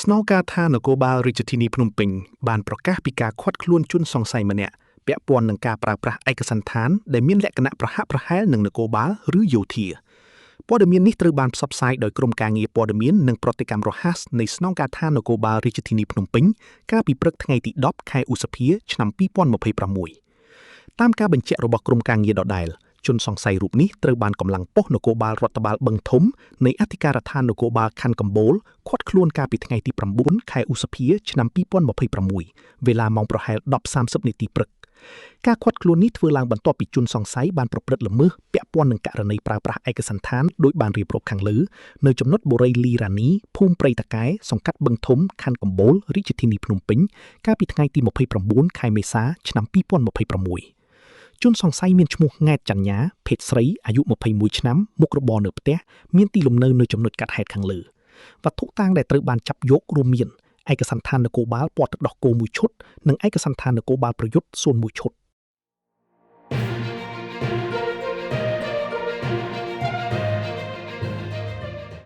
ស្នងការដ្ឋាននគរបាលរាជធានីភ្នំពេញបានប្រកាសពីការឃាត់ខ្លួនជនសង្ស័យម្នាក់ពាក់ព័ន្ធនឹងការប្រើប្រាស់ឯកសណ្ឋានដែលមានលក្ខណៈប្រហាក់ប្រហែលនឹងនគរបាលឬយោធាព័ត៌មាននេះត្រូវបានផ្សព្វផ្សាយដោយក្រុមការងារព័ត៌មាននិងប្រតិកម្មរហ័សនៃស្នងការដ្ឋាននគរបាលរាជធានីភ្នំពេញកាលពីព្រឹកថ្ងៃទី10ខែឧសភាឆ្នាំ2026តាមការបញ្ជាក់របស់ក្រុមការងារដដែលជនសង្ស័យរូបនេះត្រូវបានកម្លាំងប៉ុស្តិ៍នគរបាលរដ្ឋបាលបឹងធំនៃអធិការដ្ឋាននគរបាលខណ្ឌកំបូលឃាត់ខ្លួនកាលពីថ្ងៃទី9ខែឧសភាឆ្នាំ2026វេលាម៉ោងប្រហែល10:30នាទីព្រឹកការឃាត់ខ្លួននេះធ្វើឡើងបន្ទាប់ពីជនសង្ស័យបានប្រព្រឹត្តល្មើសពាក់ព័ន្ធនឹងករណីប្រើប្រាស់ឯកសណ្ឋានដោយបានរៀបរាប់ខាងលើនៅចំណុចបុរីលីរ៉ានីភូមិព្រៃតាកែសង្កាត់បឹងធំខណ្ឌកំបូលរាជធានីភ្នំពេញកាលពីថ្ងៃទី29ខែមេសាឆ្នាំ2026ជនសង្ស័យមានឈ្មោះង៉ែតចញ្ញាភេទស្រីអាយុ21ឆ្នាំមុខរបរនៅផ្ទះមានទីលំនៅនៅចំណុចកាត់ហេតុខាងលើវត្ថុតាងដែលត្រូវបានចាប់យករួមមានឯកសណ្ឋាននគរបាលពណ៌ទឹកដោះគោមួយឈុតនិងឯកសណ្ឋាននគរបាលប្រយុទ្ធសួនមួយឈុត។